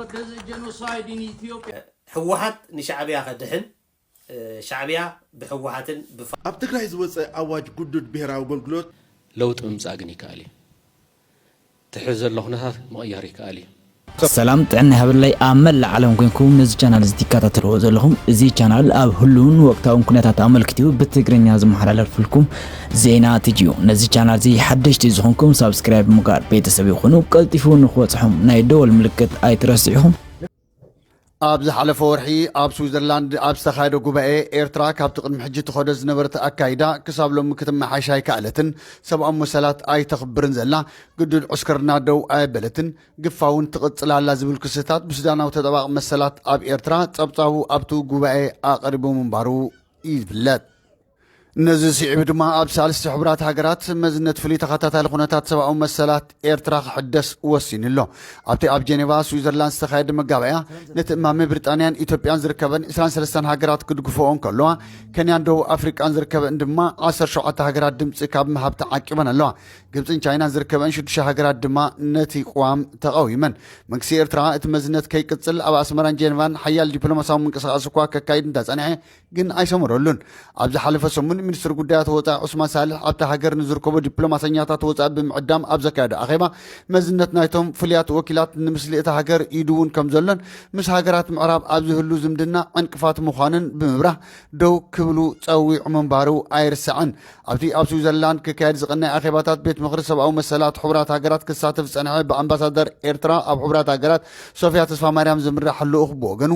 There's a genocide in Ethiopia. ህወሓት ንሻዕብያ ከድሕን ሻዕብያ ብህወሓትን ብፋ ኣብ ትግራይ ዝወፀ ኣዋጅ ግዱድ ብሄራዊ ኣገልግሎት ለውጢ ምምፃእ ግን ይከኣል እዩ። ትሕዚ ዘሎ ኩነታት ምቕያር ይከኣል እዩ። ሰላም ጥዕና ይሃበለይ ኣብ መላእ ዓለም ኮንኩም ነዚ ቻናል እዚ ትከታተልዎ ዘለኹም። እዚ ቻናል ኣብ ህሉውን ወቅታውን ኩነታት ኣመልኪቱ ብትግርኛ ዝመሓላለፍልኩም ዜና ትጅዩ። ነዚ ቻናል እዚ ሓደሽቲ ዝኾንኩም ሳብስክራይብ ምግባር ቤተሰብ ይኹኑ። ቀልጢፉ ንክበፅሖም ናይ ደወል ምልክት ኣይትረስዑኹም። ኣብ ዝሓለፈ ወርሒ ኣብ ስዊዘርላንድ ኣብ ዝተኻየደ ጉባኤ፣ ኤርትራ ካብቲ ቅድሚ ሕጂ ትኸዶ ዝነበረት ኣካይዳ ክሳብ ሎሚ ክትመሓሽ ኣይከኣለትን፣ ሰብኣዊ መሰላት ኣይተኽብርን ዘላ፣ ግዱድ ዕስክርና ደው ኣየበለትን፣ ግፋ እውን ትቕጽል ኣላ ዝብል ክስታት ብሱዳናዊ ተጠባቕ መሰላት ኣብ ኤርትራ ጸብጻቡ ኣብቲ ጉባኤ ኣቕሪቡ ምንባሩ ይፍለጥ። ነዚ ስዒቡ ድማ ኣብ ሳልስቲ ሕቡራት ሃገራት መዝነት ፍሉይ ተኸታታሊ ኩነታት ሰብኣዊ መሰላት ኤርትራ ክሕደስ ወሲኑ ኣሎ። ኣብቲ ኣብ ጀኔቫ ስዊዘርላንድ ዝተኻየደ መጋባእያ፣ ነቲ እማመ ብሪጣንያን ኢትዮጵያን ዝርከበን ዕስራን ሰለስተን ሃገራት ክድግፍኦ እንከለዋ፣ ኬንያን ደቡብ ኣፍሪቃን ዝርከበን ድማ ዓሰርተ ሸውዓተ ሃገራት ድምፂ ካብ ምሃብ ተዓቂበን ኣለዋ። ግብፅን ቻይናን ዝርከበን ሽዱሽተ ሃገራት ድማ ነቲ ቅዋም ተቃዊመን። መንግስቲ ኤርትራ እቲ መዝነት ከይቅፅል ኣብ ኣስመራን ጀኔቫን ሓያል ዲፕሎማሲያዊ ምንቅስቃስ እኳ ከካይድ እንዳፀንሐ፣ ግን ኣይሰመረሉን። ኣብ ዝሓለፈ ሰሙን ሚኒስትሪ ጉዳያት ወፃኢ ዑስማን ሳልሕ ኣብታ ሃገር ንዝርከቡ ዲፕሎማሰኛታት ወፃኢ ብምዕዳም ኣብ ዘካየዶ ኣኼባ፣ መዝነት ናይቶም ፍሉያት ወኪላት ንምስሊ እታ ሃገር ይድውን ከም ዘሎን ምስ ሃገራት ምዕራብ ኣብ ዝህሉ ዝምድና ዕንቅፋት ምዃኑን ብምብራህ ደው ክብሉ ፀዊዑ ምንባሩ ኣይርሳዕን። ኣብቲ ኣብ ስዊዘርላንድ ክካየድ ዝቐነየ ኣኼባታት ቤት ምኽሪ ሰብኣዊ መሰላት ሕቡራት ሃገራት ክሳተፍ ዝፀንሐ ብኣምባሳደር ኤርትራ ኣብ ሕቡራት ሃገራት ሶፊያ ተስፋማርያም ዝምራሕ ልኡኽ ብወገኑ፣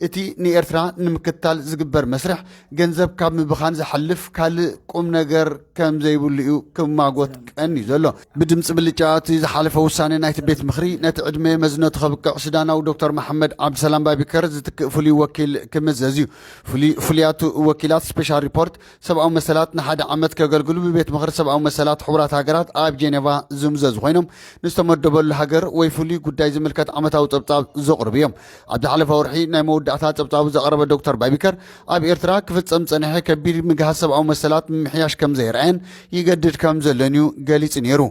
እቲ ንኤርትራ ንምክትታል ዝግበር መስርሕ ገንዘብ ካብ ምብኻን ዝሓልፍ ካልእ ቁም ነገር ከም ዘይብሉ እዩ ክማጎት ቀንዩ ዘሎ። ብድምፂ ብልጫ እቲ ዝሓለፈ ውሳነ ናይቲ ቤት ምኽሪ ነቲ ዕድመ መዝነቱ ከብቅዕ ሱዳናዊ ዶክተር መሓመድ ዓብድሰላም ባቢከር ዝትክእ ፍሉይ ወኪል ክምዘዝ እዩ። ፍሉይ- ፍሉያት ወኪላት ስፔሻል ሪፖርት ሰብኣዊ መሰላት ንሓደ ዓመት ከገልግሉ ብቤት ምኽሪ ሰብኣዊ መሰላት ሕቡራት ሃገራት ኣብ ጄኔቫ ዝምዘዙ ኮይኖም፣ ንዝተመደበሉ ሃገር ወይ ፍሉይ ጉዳይ ዝምልከት ዓመታዊ ጸብጻብ ዘቕርቡ እዮም። ኣብ ዝሓለፈ ወርሒ ናይ መወዳእታ ጸብጻቡ ዘቕረበ ዶክተር ባቢከር፣ ኣብ ኤርትራ ክፍጸም ዝጸንሐ ከቢድ ምግሃስ ሰብኣዊ መሰላት ምምሕያሽ ከም ዘይረኣየን ይገድድ ከም ዘሎን እዩ ገሊጹ ነይሩ።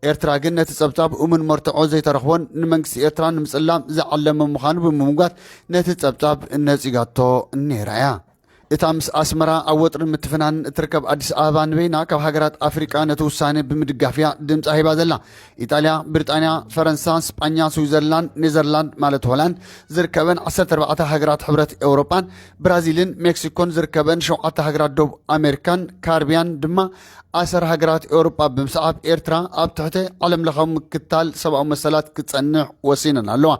ኤርትራ ግን ነቲ ጸብጻብ እሙን መርትዖ ዘይተረኽቦን ንመንግስቲ ኤርትራ ንምጽላም ዝዓለመ ምዃኑ ብምምጓት ነቲ ጸብጻብ ነጺጋቶ ነይራ እያ። እታ ምስ ኣስመራ ኣብ ወጥርን ምትፍናንን እትርከብ ኣዲስ ኣበባ ንበይና ካብ ሃገራት ኣፍሪቃ ነቲ ውሳነ ብምድጋፍ እያ ድምጻ ሂባ ዘላ። ኢጣልያ፣ ብሪጣንያ፣ ፈረንሳ፣ ስጳኛ፣ ስዊዘርላንድ፣ ኔዘርላንድ ማለት ሆላንድ ዝርከበን ዓሰርተ ኣርባዕተ ሃገራት ሕብረት ኤውሮጳን ብራዚልን ሜክሲኮን ዝርከበን ሸውዓተ ሃገራት ደቡብ ኣሜሪካን ካሪብያን ድማ ኣሰር ሃገራት ኤውሮጳ ብምስዓብ ኤርትራ ኣብ ትሕቲ ዓለምለኻዊ ምክትታል ሰብኣዊ መሰላት ክትጸንሕ ወሲነን ኣለዋ።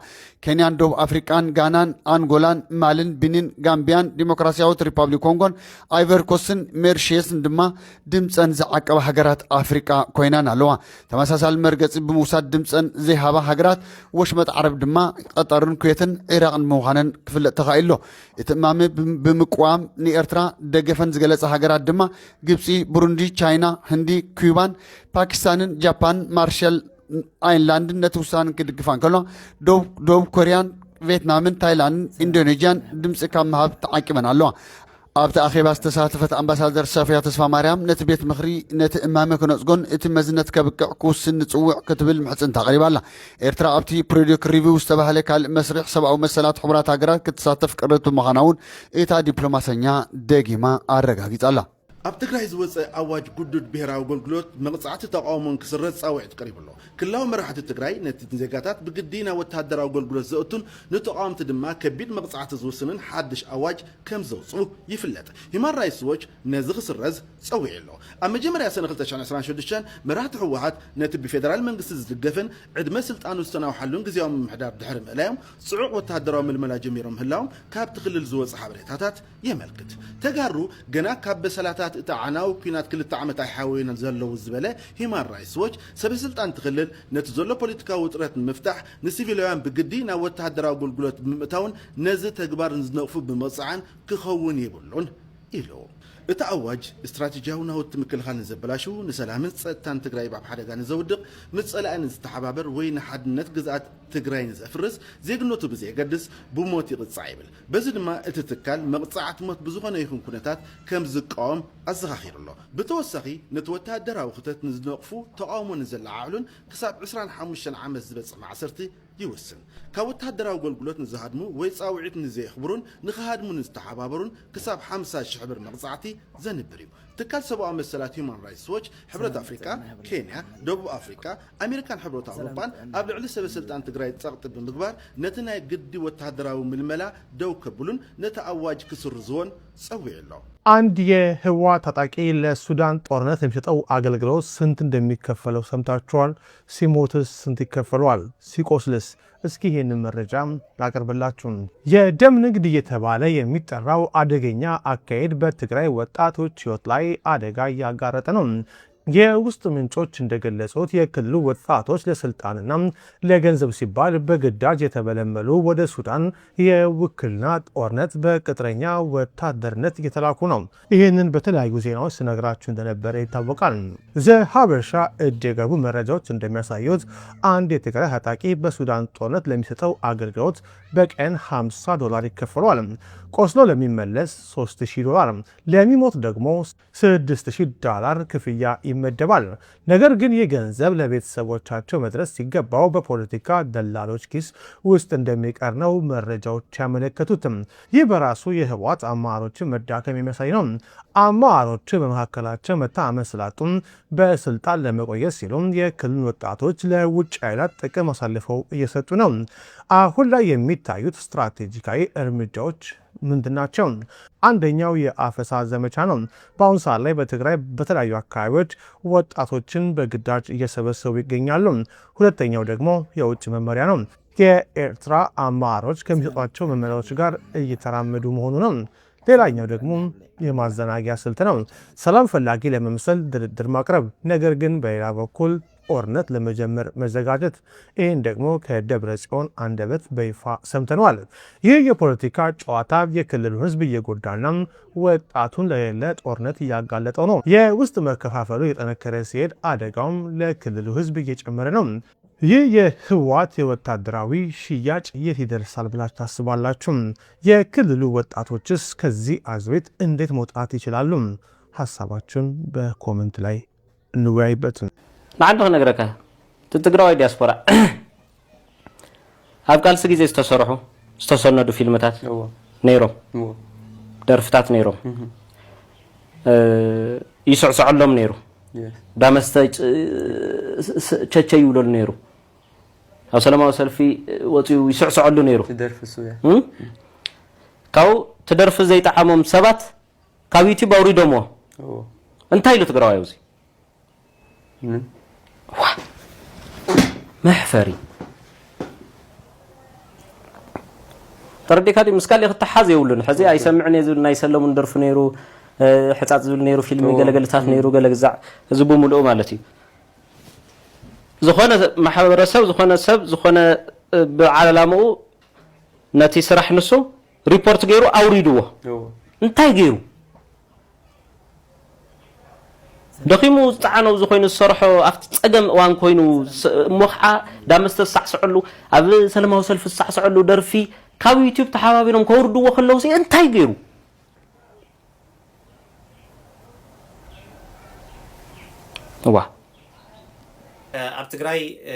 ኬንያን ደቡብ ኣፍሪቃን ጋናን ኣንጎላን ማልን ቢኒን ጋምቢያን ዲሞክራሲያዊት ሪፓብሊክ ኮንጎን ኣይቨርኮስን ሜርሽየስን ድማ ድምፀን ዝዓቀባ ሃገራት ኣፍሪቃ ኮይናን ኣለዋ። ተመሳሳሊ መርገፂ ብምውሳድ ድምፀን ዘይሃባ ሃገራት ወሽመጥ ዓረብ ድማ ቀጠርን ኩዌትን ዒራቕን ምዃነን ክፍለጥ ተኻኢሎ። እቲ እማመ ብምቅዋም ንኤርትራ ደገፈን ዝገለፃ ሃገራት ድማ ግብፂ፣ ብሩንዲ፣ ቻይና፣ ህንዲ፣ ኩባን ፓኪስታንን ጃፓን ማርሻል ኣይላንድን ነቲ ውሳነ ክድግፋ እንከሎ፣ ደቡብ ኮርያን ቬትናምን ታይላንድን ኢንዶኔዥያን ድምፂ ካብ ምሃብ ተዓቂበን ኣለዋ። ኣብቲ ኣኼባ ዝተሳተፈት ኣምባሳደር ሶፊያ ተስፋ ማርያም፣ ነቲ ቤት ምኽሪ ነቲ እማመ ክነጽጎን እቲ መዝነት ከብቅዕ ክውስን ንጽውዕ ክትብል ምሕጽንታ ኣቕሪባ ኣላ። ኤርትራ ኣብቲ ፕሪዮዲክ ሪቪው ዝተባህለ ካልእ መስርሕ ሰብኣዊ መሰላት ሕቡራት ሃገራት ክትሳተፍ ቅርብቲ ምዃና እውን እታ ዲፕሎማሰኛ ደጊማ ኣረጋጊጻ ኣላ። ኣብ ትግራይ ዝወፀ ኣዋጅ ግዱድ ብሄራዊ ኣገልግሎት መቕፃዕቲ ተቃውሞን ክስረዝ ፃውዒት ቀሪቡ ኣሎ። ክልላዊ መራሕቲ ትግራይ ነቲ ንዜጋታት ብግዲ ናብ ወተሃደራዊ ኣገልግሎት ዘእቱን ንተቃወምቲ ድማ ከቢድ መቕፃዕቲ ዝውስንን ሓድሽ ኣዋጅ ከም ዘውፅኡ ይፍለጥ። ሂማን ራይትስ ዎች ነዚ ክስረዝ ፀዊዑ ኣሎ። ኣብ መጀመርያ ሰነ ክልተ ሽሕን ዕስራን ሽዱሽተን መራሕቲ ህወሓት ነቲ ብፌደራል መንግስቲ ዝድገፍን ዕድመ ስልጣኑ ዝተናውሓሉን ግዜያዊ ምምሕዳር ድሕሪ ምእላዮም ፅዑቕ ወተሃደራዊ ምልመላ ጀሚሮም ምህላዎም ካብቲ ክልል ዝወፁ ሓበሬታታት የመልክት። ተጋሩ ገና ካብ በሰላታት እቲ ኣዕናዊ ኲናት ክልተ ዓመት ኣይሓወዩን ዘለዉ ዝበለ ሂማን ራይትስ ዎች፣ ሰበ ስልጣን እቲ ክልል ነቲ ዘሎ ፖለቲካዊ ውጥረት ንምፍታሕ ንሲቪላውያን ብግዲ ናብ ወተሃደራዊ ኣገልግሎት ብምእታውን ነዚ ተግባር ንዝነቕፉ ብምቕጻዕን ክኸውን የብሉን ኢሉ። እቲ ኣዋጅ ስትራቴጂያዊ ናውቲ ምክልኻል ንዘበላሽዉ፣ ንሰላምን ጸጥታን ትግራይ ኣብ ሓደጋ ንዘውድቕ፣ ምስ ጸላኢ ንዝተሓባበር ወይ ንሓድነት ግዝኣት ትግራይ ንዘፍርስ ዜግነቱ ብዘየገድስ ብሞት ይቕጻዕ ይብል። በዚ ድማ እቲ ትካል መቕጻዕቲ ሞት ብዝኾነ ይኹን ኩነታት ከም ዝቃወም ኣዘኻኺሩ ኣሎ። ብተወሳኺ ነቲ ወተሃደራዊ ክተት ንዝነቕፉ፣ ተቓውሞ ንዘለዓዕሉን ክሳብ ዕስራን ሓሙሽተን ዓመት ዝበጽሕ ማእሰርቲ ይውስን። ካብ ወተሃደራዊ ኣገልግሎት ንዝሃድሙ ወይ ጻውዒት ንዘየኽብሩን ንኽሃድሙ ንዝተሓባበሩን ክሳብ ሓምሳ ሽሕ ብር መቕጻዕቲ ዘንብር እዩ። ትካል ሰብኣዊ መሰላት ሂዩማን ራይትስ ዎች፣ ሕብረት ኣፍሪቃ፣ ኬንያ፣ ደቡብ ኣፍሪቃ፣ ኣሜሪካን ሕብረት ኣውሮፓን ኣብ ልዕሊ ሰበ ስልጣን ትግራይ ጸቕጢ ብምግባር ነቲ ናይ ግዲ ወተሃደራዊ ምልመላ ደው ከብሉን ነቲ ኣዋጅ ክስርዝዎን ጸዊዑ ኣሎ። አንድ የህዋ ታጣቂ ለሱዳን ጦርነት የሚሰጠው አገልግሎት ስንት እንደሚከፈለው ሰምታችኋል? ሲሞትስ ስንት ይከፈለዋል? ሲቆስልስ? እስኪ ይህንን መረጃ ላቅርብላችሁ። የደም ንግድ እየተባለ የሚጠራው አደገኛ አካሄድ በትግራይ ወጣቶች ህይወት ላይ አደጋ እያጋረጠ ነው። የውስጥ ምንጮች እንደገለጹት የክልሉ ወጣቶች ለስልጣንና ለገንዘብ ሲባል በግዳጅ የተመለመሉ ወደ ሱዳን የውክልና ጦርነት በቅጥረኛ ወታደርነት እየተላኩ ነው። ይህንን በተለያዩ ዜናዎች ስነግራችሁ እንደነበረ ይታወቃል። ዘ ሀበሻ እጅ የገቡ መረጃዎች እንደሚያሳዩት አንድ የትግራይ ታጣቂ በሱዳን ጦርነት ለሚሰጠው አገልግሎት በቀን ሀምሳ ዶላር ይከፈለዋል። ቆስሎ ለሚመለስ ሶስት ሺህ ዶላር፣ ለሚሞት ደግሞ ስድስት ሺህ ዶላር ክፍያ ይመደባል። ነገር ግን ይህ ገንዘብ ለቤተሰቦቻቸው መድረስ ሲገባው በፖለቲካ ደላሎች ኪስ ውስጥ እንደሚቀር ነው መረጃዎች ያመለከቱትም። ይህ በራሱ የህወሓት አመራሮችን መዳከም የሚያሳይ ነው። አመራሮቹ በመካከላቸው መተማመን ስላጡ በስልጣን ለመቆየት ሲሉ የክልሉን ወጣቶች ለውጭ ኃይላት ጥቅም አሳልፈው እየሰጡ ነው። አሁን ላይ የሚታዩት ስትራቴጂካዊ እርምጃዎች ምንድን ናቸው? አንደኛው የአፈሳ ዘመቻ ነው። በአሁኑ ሰዓት ላይ በትግራይ በተለያዩ አካባቢዎች ወጣቶችን በግዳጅ እየሰበሰቡ ይገኛሉ። ሁለተኛው ደግሞ የውጭ መመሪያ ነው። የኤርትራ አመራሮች ከሚሰጧቸው መመሪያዎች ጋር እየተራመዱ መሆኑ ነው። ሌላኛው ደግሞ የማዘናጊያ ስልት ነው። ሰላም ፈላጊ ለመምሰል ድርድር ማቅረብ፣ ነገር ግን በሌላ በኩል ጦርነት ለመጀመር መዘጋጀት። ይህን ደግሞ ከደብረ ጽዮን አንደበት በይፋ ሰምተነዋል። ይህ የፖለቲካ ጨዋታ የክልሉን ህዝብ እየጎዳና ወጣቱን ለሌለ ጦርነት እያጋለጠው ነው። የውስጥ መከፋፈሉ እየጠነከረ ሲሄድ አደጋውም ለክልሉ ህዝብ እየጨመረ ነው። ይህ የህወሓት የወታደራዊ ሽያጭ የት ይደርሳል ብላችሁ ታስባላችሁ? የክልሉ ወጣቶችስ ከዚህ አዙሪት እንዴት መውጣት ይችላሉ? ሀሳባችሁን በኮመንት ላይ እንወያይበት። ንዓዲ ክነግረካ፣ እቲ ትግራዋይ ዲያስፖራ ኣብ ቃልሲ ግዜ ዝተሰርሑ ዝተሰነዱ ፊልምታት እዎ። ነይሮም፣ እዎ። ደርፍታት ነይሮም፣ እህ። እ፣ ይስዕስዐሎም ነይሩ፣ የስ። ዳመስተ ጭ-፣ ስ-፣ ስ-፣ ቸቸ ይብለሉ ነይሩ፣ ኣብ ሰላማዊ ሰልፊ ወፂኡ ይስዕስዐሉ ነይሩ። ትደርፍ እሱ እያ። እም? ካብኡ ትደርፊ ዘይጠዓሞም ሰባት ካብ ዩቲዩብ ኣውሪዶምዎ። እዎ። እንታይ ኢሉ ትግራዋይ ኣብዚ? ምን? ዋ! መሕፈሪ። ተረዲእካ ድዩ? ምስ ካልእ ክትሓዝ የብሉን። ሕዚ ኣይሰምዕን እየ ዝብል ናይ ሰለሙን ደርፊ ነይሩ፣ እ፣ ሕፃፅ ዝብል ነይሩ፣ ፊልሚ እዎ። ገለገልታት እም። ነይሩ፣ ገለ ግዛዕ። እዚ ብምሉኡ ማለት እዩ። ዝኾነ ማሕበረሰብ፣ ዝኾነ ሰብ፣ ዝኾነ፣ እ፣ ብዓላምኡ ነቲ ስራሕ ንሱ ሪፖርት ገይሩ ኣውሪድዎ። እዎ። እንታይ ገይሩ? ደኺሙ ዝፀዓኖ ኣብዚ ኮይኑ ዝሰርሖ ኣብቲ ፀገም እዋን ኮይኑ ስ-፣ እሞ ከዓ ዳመስተ ዝሳዕስዐሉ፣ ኣብ ሰለማዊ ሰልፊ ዝሳዕስዐሉ ደርፊ ካብ ዩቲዩብ ተሓባቢሮም ከውርድዎ ከለዉ ሲ እንታይ ገይሩ? እዋ። ኣብ ትግራይ፣ እ፣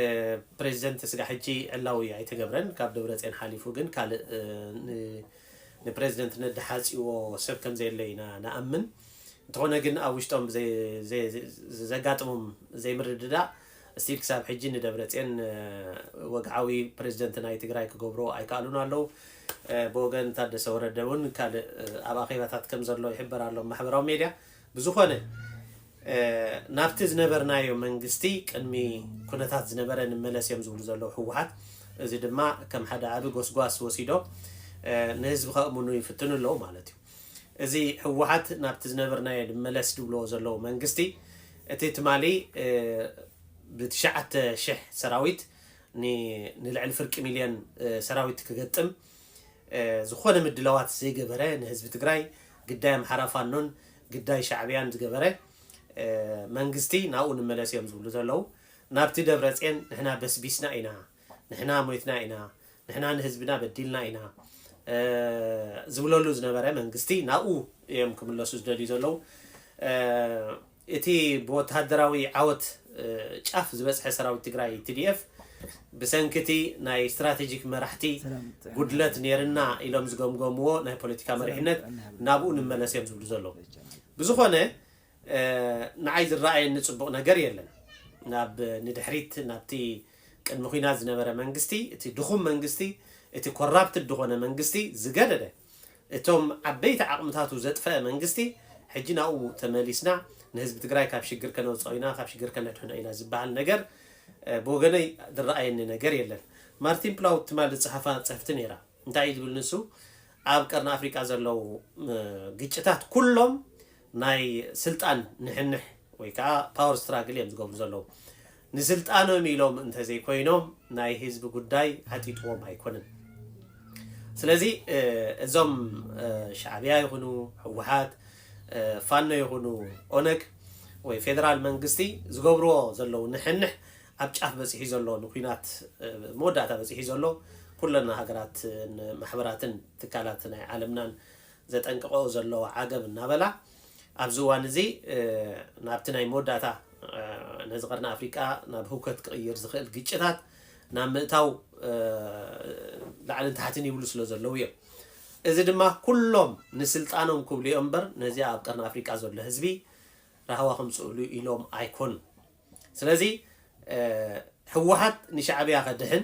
ፕሬዚደንት ስጋ ሕጂ ዕላዊ ኣይተገብረን። ካብ ደብረፅዮን ሓሊፉ ግን ካልእ፣ እ፣ ን-፣ ንፕሬዚደንትነት ድሓፅዎ ሰብ ከም ዘየለ ኢና ንኣምን። እንተኾነ ግን ኣብ ውሽጦም ዘ-፣ ዘ-፣ ዘ-፣ ዘጋጥሞም ዘይምርድዳእ ስቲል ክሳብ ሕጂ ንደብረፅዮን፣ እ፣ ወግዓዊ ፕሬዚደንት ናይ ትግራይ ክገብሮ ኣይከኣሉን ኣለዉ። እ፣ ብወገን ታደሰ ወረደ እውን ካልእ፣ እ፣ ኣብ ኣኼባታት ከም ዘሎ ይሕበር ኣሎ ኣብ ማሕበራዊ ሜድያ። ብዝኾነ፣ እ፣ ናብቲ ዝነበርናዮ መንግስቲ ቅድሚ ኩነታት ዝነበረ ንመለስ እዮም ዝብሉ ዘለዉ ህወሓት። እዚ ድማ ከም ሓደ ዓቢ ጎስጓስ ወሲዶ፣ እ፣ ንህዝቢ ከእምኑ ይፍትኑ ኣለዉ ማለት እዩ። እዚ ህወሓት ናብቲ ዝነበርናዮ ንመለስ ዝብልዎ ዘለዉ መንግስቲ፣ እቲ ትማሊ፣ እ፣ ብትሽዓተ ሽሕ ሰራዊት ን-፣ ንልዕሊ ፍርቂ ሚልዮን፣ እ፣ ሰራዊት ክገጥም፣ እ፣ ዝኾነ ምድላዋት ዘይገበረ፣ ንህዝቢ ትግራይ ግዳይ ኣምሓራ ፋኖን ግዳይ ሻዕብያን ዝገበረ፣ እ፣ መንግስቲ ናብኡ ንመለስ እዮም ዝብሉ ዘለዉ። ናብቲ ደብረፅዮን ንሕና በስቢስና ኢና፣ ንሕና ሞይትና ኢና፣ ንሕና ንህዝብና በዲልና ኢና፣ እ፣ ዝብለሉ ዝነበረ መንግስቲ ናብኡ እዮም ክምለሱ ዝደልዩ ዘለዉ። እ፣ እቲ ብወተሃደራዊ ዓወት፣ እ፣ ጫፍ ዝበፅሐ ሰራዊት ትግራይ፣ ቲ ዲ ኤፍ፣ ብሰንክቲ ናይ ስትራቴጂክ መራሕቲ ጉድለት ነይርና ኢሎም ዝገምገምዎ ናይ ፖለቲካ መሪሕነት ናብኡ ንመለስ እዮም ዝብሉ ዘለዉ። ብዝኾነ ንዓይ ዝረኣየኒ ፅቡቕ ነገር የለን። ናብ ንድሕሪት ናብቲ ቅድሚ ኲናት ዝነበረ መንግስቲ፣ እቲ ድኹም መንግስቲ፣ እቲ ኮራፕትድ ዝኾነ መንግስቲ ዝገደደ፣ እቶም ዓበይቲ ዓቕምታቱ ዘጥፈአ መንግስቲ ሕጂ ናብኡ ተመሊስና ንህዝቢ ትግራይ ካብ ሽግር ከነውፅኦ ኢና፣ ካብ ሽግር ከነድሕኖ ኢና ዝበሃል ነገር ብወገነይ ዝረኣየኒ ነገር የለን። ማርቲን ፕላውት ትማል ዝፀሓፋ ፅሕፍቲ ነይራ። እንታይ እዩ ዝብል ንሱ? ኣብ ቀርኒ ኣፍሪቃ ዘለዉ ግጭታት ኩሎም ናይ ስልጣን ንሕንሕ ወይ ከዓ ፓወር ስትራግል እዮም ዝገብሩ ዘለዉ። ንስልጣኖም ኢሎም እንተዘይኮይኖም ናይ ህዝቢ ጉዳይ ዓጢጥዎም ኣይኮነን። ስለዚ እዞም ሻዕብያ ይኹኑ ህወሓት፣ ፋኖ ይኹኑ ኦነግ ወይ ፌደራል መንግስቲ ዝገብርዎ ዘለዉ ንሕንሕ ኣብ ጫፍ በፂሑ ዘሎ ንኩናት መወዳእታ በፂሑ ዘሎ ኩለና ሃገራትን ማሕበራትን ትካላት ናይ ዓለምናን ዘጠንቅቆ ዘለዋ ዓገብ እናበላ ኣብዚ እዋን እዚ ናብቲ ናይ መወዳእታ ነዚ ቀርኒ ኣፍሪቃ ናብ ህውከት ክቕይር ዝኽእል ግጭታት ናብ ምእታው ላዕልን ታሕትን ይብሉ ስለ ዘለዉ እዮም። እዚ ድማ ኩሎም ንስልጣኖም ክብሉ እዮም እምበር ነዚኣ ኣብ ቀርኒ ኣፍሪቃ ዘሎ ህዝቢ ራህዋ ከምፅእሉ ኢሎም ኣይኮኑን። ስለዚ ህወሓት ንሻዕብያ ከድሕን፣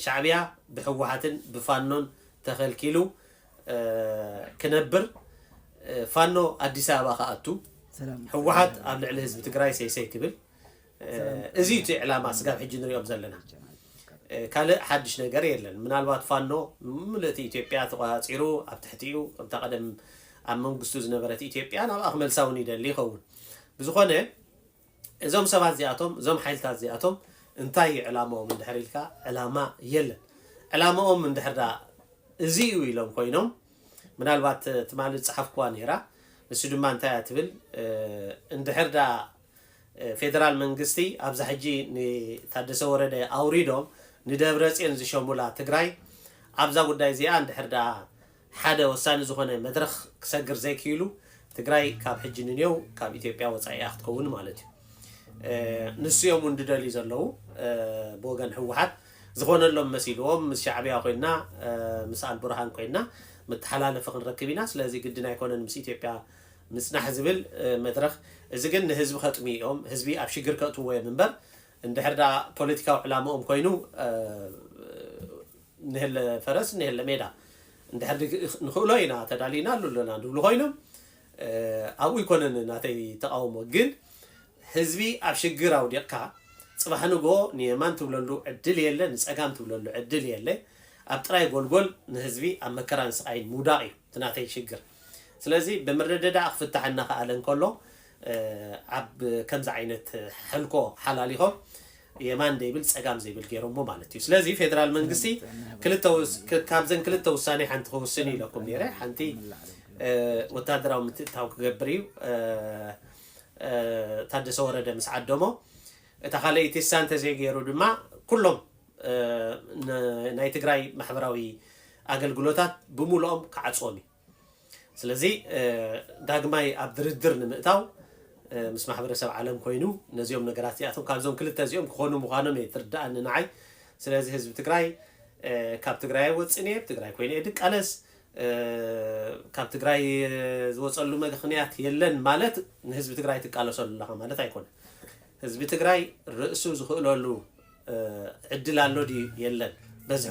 ሻዕብያ ብህወሓትን ብፋኖን ተኸልኪሉ ክነብር፣ ፋኖ ኣዲስ ኣበባ ክኣቱ፣ ህወሓት ኣብ ልዕሊ ህዝቢ ትግራይ ሰይሰይ ክብል፣ እዚ እቲ ዕላማ ስጋብ ሕጂ ንሪኦም ዘለና። ካልእ ሓድሽ ነገር የለን። ምናልባት ፋኖ ምልእቲ ኢትዮጵያ ተቆፃፂሩ ኣብ ትሕቲኡ ከምታ ቀደም ኣብ መንግስቱ ዝነበረት ኢትዮጵያ ናብኣ ክመልሳ እውን ይደሊ ይኸውን። ብዝኾነ እዞም ሰባት እዚኣቶም፣ እዞም ሓይልታት እዚኣቶም እንታይ እዩ ዕላማኦም እንድሕር ኢልካ፣ ዕላማ የለን። ዕላማኦም እንድሕር ዳ እዚ እዩ ኢሎም ኮይኖም፣ ምናልባት ትማሊ ዝፀሓፍኩዋ ነይራ፣ ንሱ ድማ እንታይ እያ ትብል፣ እንድሕር ዳ ፌደራል መንግስቲ ኣብዛ ሕጂ ንታደሰ ወረደ ኣውሪዶም ንደብረፅዮን ዝሸሙላ ትግራይ ኣብዛ ጉዳይ እዚኣ እንድሕር ዳ ሓደ ወሳኒ ዝኾነ መድረኽ ክሰግር ዘይክኢሉ ትግራይ ካብ ሕጂ ንኔው ካብ ኢትዮጵያ ወፃኢ እያ ክትከውን ማለት እዩ። ንሱ እዮም እውን ዝደልዩ ዘለዉ ብወገን ህወሓት ዝኾነሎም መሲልዎም ምስ ሻዕብያ ኮይና ምስ ኣልቡርሃን ኮይና መተሓላለፊ ክንረክብ ኢና፣ ስለዚ ግድን ኣይኮነን ምስ ኢትዮጵያ ምፅናሕ ዝብል መድረኽ። እዚ ግን ንህዝቢ ከጥምዩ እዮም፣ ህዝቢ ኣብ ሽግር ከእትውዎ እዮም እምበር እንድሕር ዳ ፖለቲካዊ ዕላምኦም ኮይኑ ንህለ ፈረስ ንህለ ሜዳ እንድሕር ንኽእሎ ኢና ተዳሊና ኣሉ ኣለና ዝብሉ ኮይኖም ኣብኡ ይኮነን ናተይ ተቃውሞ። ግን ህዝቢ ኣብ ሽግር ኣውዲቕካ ፅባሕ ንግሆ ንየማን ትብለሉ ዕድል የለ፣ ንፀጋም ትብለሉ ዕድል የለ። ኣብ ጥራይ ጎልጎል ንህዝቢ ኣብ መከራን ስቃይን ምውዳቕ እዩ እቲ ናተይ ሽግር። ስለዚ ብምርድዳእ ክፍታሕ እናኸኣለ እንከሎ ኣብ ከምዚ ዓይነት ሕልኮ ሓላሊኾም የማን ዘይብል ፀጋም ዘይብል ገይሮሞ ማለት እዩ። ስለዚ ፌደራል መንግስቲ ክልተ ውስ- ክ- ካብዘን ክልተ ውሳኔ ሓንቲ ክውስን ኢለኩም ነይረ። ሓንቲ ወታደራዊ ምትእትታው ክገብር እዩ። ታደሰ ወረደ ምስ ዓደሞ፣ እታ ካልኣይቲ እሳ እንተዘይገይሩ ድማ ኩሎም ናይ ትግራይ ማሕበራዊ ኣገልግሎታት ብምሉኦም ክዓፅዎም እዩ። ስለዚ ዳግማይ ኣብ ድርድር ንምእታው ምስ ማሕበረሰብ ዓለም ኮይኑ ነዚኦም ነገራት እዚኣቶም ካብዞም ክልተ እዚኦም ክኾኑ ምዃኖም እየ ትርዳኣኒ ንዓይ። ስለዚ ህዝቢ ትግራይ ካብ ትግራይ ኣይወፅን እየ፣ ትግራይ ኮይነ እየ ድቃለስ፣ ካብ ትግራይ ዝወፀሉ ምክንያት የለን ማለት ንህዝቢ ትግራይ ትቃለሰሉ ኣለኻ ማለት ኣይኮነን። ህዝቢ ትግራይ ርእሱ ዝኽእለሉ ዕድል ኣሎ ድዩ የለን? በዚ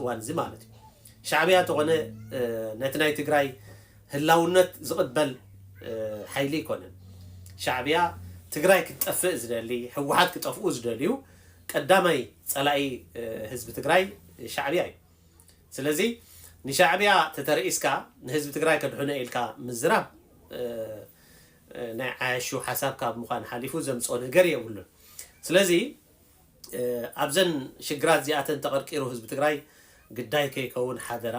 እዋን እዚ ማለት እዩ። ሻዕብያ ተኾነ ነቲ ናይ ትግራይ ህላውነት ዝቕበል ሓይሊ ኣይኮነን። ሻዕብያ ትግራይ ክትጠፍእ ዝደሊ፣ ህወሓት ክጠፍኡ ዝደልዩ ቀዳማይ ፀላኢ ህዝቢ ትግራይ ሻዕብያ እዩ። ስለዚ ንሻዕብያ ተተርኢስካ ንህዝቢ ትግራይ ከድሕኖ ኢልካ ምዝራብ ናይ ዓያሹ ሓሳብ ካብ ምዃን ሓሊፉ ዘምፅኦ ነገር የብሉን። ስለዚ ኣብዘን ሽግራት እዚኣተን ተቐርቂሩ ህዝቢ ትግራይ ግዳይ ከይከውን ሓደራ።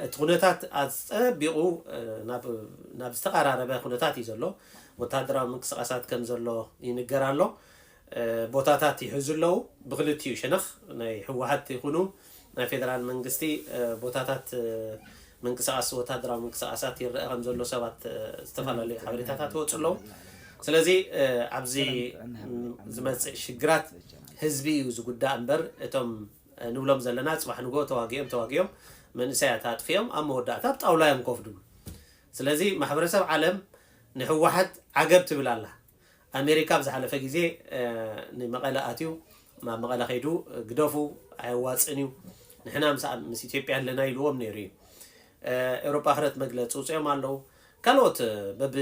እቲ ኩነታት ኣፀቢቑ ናብ ዝተቐራረበ ኩነታት እዩ ዘሎ። ወታደራዊ ምንቅስቃሳት ከም ዘሎ ይንገር ኣሎ። ቦታታት ይሕዙ ኣለዉ። ብክልቲኡ ሸነኽ ናይ ህወሓት ይኹኑ ናይ ፌደራል መንግስቲ ቦታታት ምንቅስቃስ ወታደራዊ ምንቅስቃሳት ይረአ ከም ዘሎ ሰባት ዝተፈላለዩ ሓበሬታታት ይወፁ ኣለዉ። ስለዚ ኣብዚ ዝመፅእ ሽግራት ህዝቢ እዩ ዝጉዳእ እምበር እቶም ንብሎም ዘለና ጽባሕ ንጎ ተዋጊኦም ተዋጊኦም መንእሰያት ኣጥፊኦም ኣብ መወዳእታ ኣብ ጣውላ እዮም ኮፍ ድብሉ። ስለዚ ማሕበረሰብ ዓለም ንህወሓት ዓገብ ትብል ኣላ። ኣሜሪካ ኣብ ዝሓለፈ ግዜ ንመቐለ ኣትዩ ናብ መቐለ ከይዱ ግደፉ ኣየዋፅን እዩ ንሕና ምስ ምስ ኢትዮጵያ ኣለና ኢልዎም ነይሩ እዩ። ኤውሮጳ ክረት መግለፂ ውፅኦም ኣለዉ። ካልኦት በብ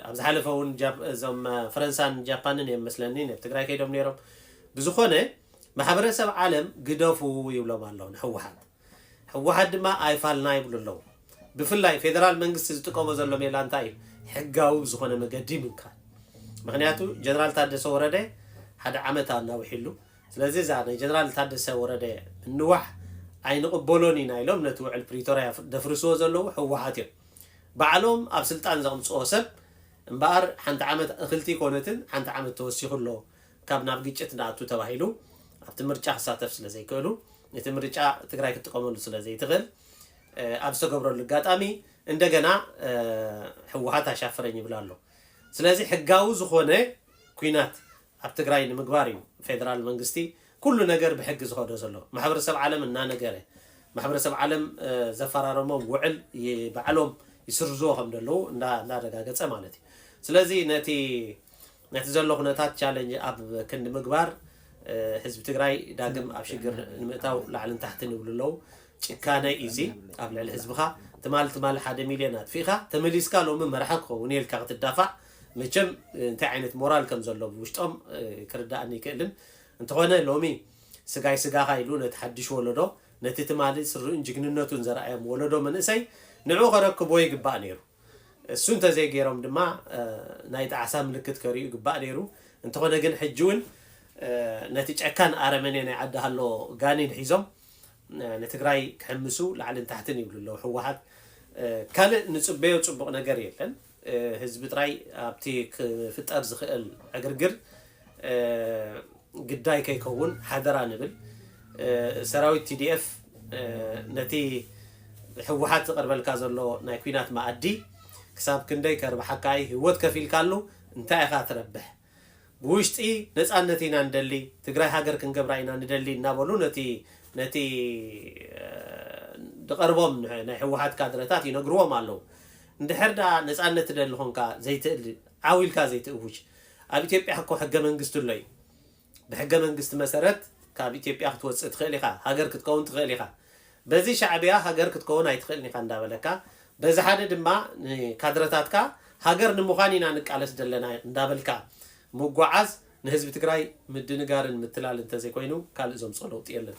ኣብ ዝሓለፈ እውን እዞም ፈረንሳን ጃፓንን እዮም መስለኒ ናብ ትግራይ ከይዶም ነይሮም። ብዝኾነ ማሕበረሰብ ዓለም ግደፉ ይብሎም ኣለዉ ንህወሓት። ህወሓት ድማ ኣይፋልና ይብሉ ኣለዉ። ብፍላይ ፌደራል መንግስቲ ዝጥቀሞ ዘሎ ሜላ እንታይ እዩ? ሕጋዊ ብዝኾነ መገዲ ምንካል። ምክንያቱ ጀነራል ታደሰ ወረደ ሓደ ዓመት ኣናዊሕሉ። ስለዚ እዛ ናይ ጀነራል ታደሰ ወረደ እንዋሕ ኣይንቕበሎን ኢና ኢሎም ነቲ ውዕል ፕሪቶርያ ደፍርስዎ ዘለዉ ህወሓት እዮም። ባዕሎም ኣብ ስልጣን ዘቕምፅዎ ሰብ እምበኣር ሓንቲ ዓመት እኽልቲ ይኮነትን ሓንቲ ዓመት ተወሲኹ ኣሎ ካብ ናብ ግጭት ንኣቱ ተባሂሉ ኣብቲ ምርጫ ክሳተፍ ስለ ዘይክእሉ ነቲ ምርጫ ትግራይ ክትጥቀመሉ ስለ ዘይትኽእል ኣብ ዝተገብረሉ ኣጋጣሚ እንደገና ህወሓት ኣሻፈረኝ ይብል ኣሎ። ስለዚ ሕጋዊ ዝኾነ ኲናት ኣብ ትግራይ ንምግባር እዩ ፌደራል መንግስቲ ኩሉ ነገር ብሕጊ ዝኸዶ ዘሎ። ማሕበረሰብ ዓለም እናነገረ ማሕበረሰብ ዓለም ዘፈራረሞም ውዕል ባዕሎም ይስርዝዎ ከም ዘለዉ እንዳረጋገፀ ማለት እዩ። ስለዚ ነቲ ነቲ ዘሎ ኩነታት ቻለንጅ ኣብ ክንዲ ምግባር ህዝቢ ትግራይ ዳግም ኣብ ሽግር ንምእታው ላዕልን ታሕትን ይብሉ ኣለዉ። ጭካነ እዩ እዚ ኣብ ልዕሊ ህዝብኻ። ትማል ትማል ሓደ ሚልዮን ኣጥፊእኻ ተመሊስካ ሎሚ መራሒ ክኸውን እየ ኢልካ ክትዳፋዕ መቸም እንታይ ዓይነት ሞራል ከም ዘሎ ብውሽጦም ክርዳእኒ ይክእልን። እንተኾነ ሎሚ ስጋይ ስጋኻ ኢሉ ነቲ ሓድሽ ወለዶ ነቲ ትማሊ ስርኡን ጅግንነቱን ዘርኣዮም ወለዶ መንእሰይ ንዑ ከረክቦ ይግባእ ነይሩ። እሱ እንተዘይገይሮም ድማ ናይ ጣዕሳ ምልክት ከርእዩ ይግባእ ነይሩ። እንተኾነ ግን ሕጂ እውን ነቲ ጨካን ኣረመኔ ናይ ዓዲ ሃሎ ጋኒን ሒዞም ንትግራይ ክሕምሱ ላዕልን ታሕትን ይብሉ ኣለዉ። ህወሓት ካልእ ንፅበዮ ፅቡቕ ነገር የለን። ህዝቢ ጥራይ ኣብቲ ክፍጠር ዝኽእል ዕግርግር ግዳይ ከይከውን ሓደራ ንብል። ሰራዊት ቲዲኤፍ ነቲ ህወሓት ዝቐርበልካ ዘሎ ናይ ኲናት መኣዲ ክሳብ ክንደይ ከርብሓካ እዩ? ህይወት ከፊልካሉ እንታይ ኢኻ ትረብሕ? ብውሽጢ ነፃነት ኢና ንደሊ፣ ትግራይ ሃገር ክንገብራ ኢና ንደሊ እናበሉ ነቲ ነቲ ዝቐርቦም ናይ ህወሓት ካድረታት ይነግርዎም ኣለዉ። እንድሕር ደኣ ነፃነት ትደሊ ኾንካ ዘይትእል ዓው ኢልካ ዘይትእውጅ ኣብ ኢትዮጵያ እኮ ሕገ መንግስቲ ኣሎ እዩ። ብሕገ መንግስቲ መሰረት ካብ ኢትዮጵያ ክትወፅእ ትኽእል ኢኻ፣ ሃገር ክትከውን ትኽእል ኢኻ። በዚ ሻዕብያ ሃገር ክትከውን ኣይትኽእልን ኢኻ እንዳበለካ፣ በዚ ሓደ ድማ ንካድረታትካ ሃገር ንምዃን ኢና ንቃለስ ዘለና እንዳበልካ ምጓዓዝ ንህዝቢ ትግራይ ምድንጋርን ምትላል እንተዘይኮይኑ ካልእ ዘምፅኦ ለውጢ የለን።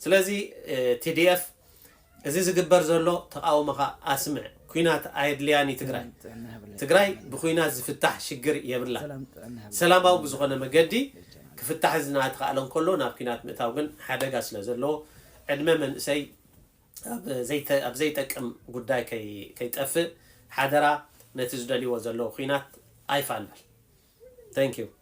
ስለዚ ቲዲኤፍ እዚ ዝግበር ዘሎ ተቃውሞኻ ኣስምዕ። ኲናት ኣየድልያን እዩ ትግራይ። ትግራይ ብኲናት ዝፍታሕ ሽግር የብላ። ሰላማዊ ብዝኾነ መገዲ ክፍታሕ ዝናተኻእለ እንከሎ ናብ ኲናት ምእታው ግን ሓደጋ ስለ ዘለዎ ዕድመ መንእሰይ ኣብ ዘይጠቅም ጉዳይ ከይጠፍእ ሓደራ ነቲ ዝደልይዎ ዘለዉ ኲናት ኣይፋልበል። Thank you።